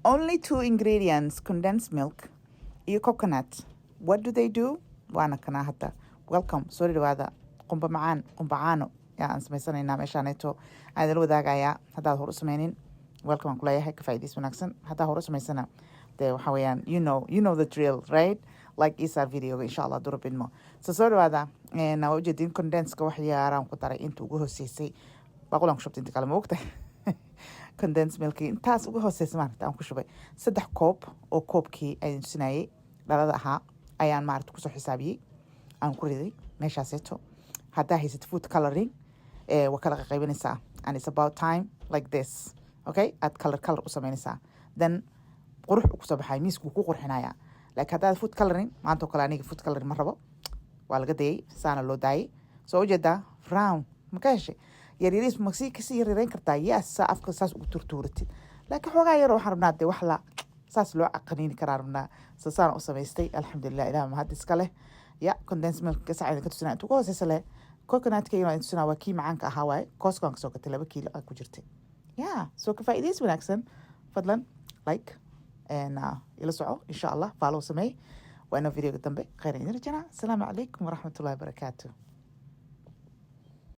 Only two ingredients, condensed milk iyo coconut. What do they do? Waana kanaa hadda. Welcome, soo dhawaada. Qumba macaan, qumba caano yaa aan samaysanaynaa meeshaaneeto aan idinla wadaagayaa. Haddaad hor u sameynin, welcome aan kuleeyahay, ka faa'iidays wanaagsan. Haddaa hor u samaysana, dee waxa weeyaan you know the drill, right? Like isaar videoga, insha Allah durabidmo. So soo dhawaada. Waa ujeedin condenska wax yaaraan ku daray inta ugu hooseysay. Baaqulaan ku shubtay, inta kale ma ogtahay. Condensed milki intaas ugu hooseysa maaragta aan ku shubay 3 koob oo koobkii aan tusinayay dhalada ahaa ayaan maaragta kusoo xisaabiyey, aan ku riday meeshaaseeto. Haddaa haysato food coloring, waa kala qaqaybinaysaa, and it's about time like this, okay? Aad color color u samaynaysaa, then qurux uu kusoo baxay, miiskuu ku qurxinayaa. Laakiin haddaad food coloring, maanta oo kale aniga food coloring ma rabo, waa laga dayay, saana loo daayay. Soo ujeedaa, round ma ka heshay? Yaryariis ma sii kasii yaryarayn kartaa? Yes, saa afka saas ugu turtuuratid. Laakiin xoogaa yar waxaan rabnaa dee wax la saas loo caqaniini karaa rabnaa. So saan u samaystay, alxamdulilah, ilaah mahad iska leh. Ya condensed milk gasac idinka tusinaa, inta ugu hooseysa leh. Coconutka inaa idin tusinaa, waa kii macaanka ahaa waaye. Costco aan kasoo gatay, 2 kiilo aa ku jirtay. Ya soo ka faa'iidays wanaagsan. Fadlan like and ila soco, insha Allah follow sameey. Waa inoo videoga dambe. Khayr idin rajanaa. Asalaamu calaykum waraxmatullahi wabarakaatu.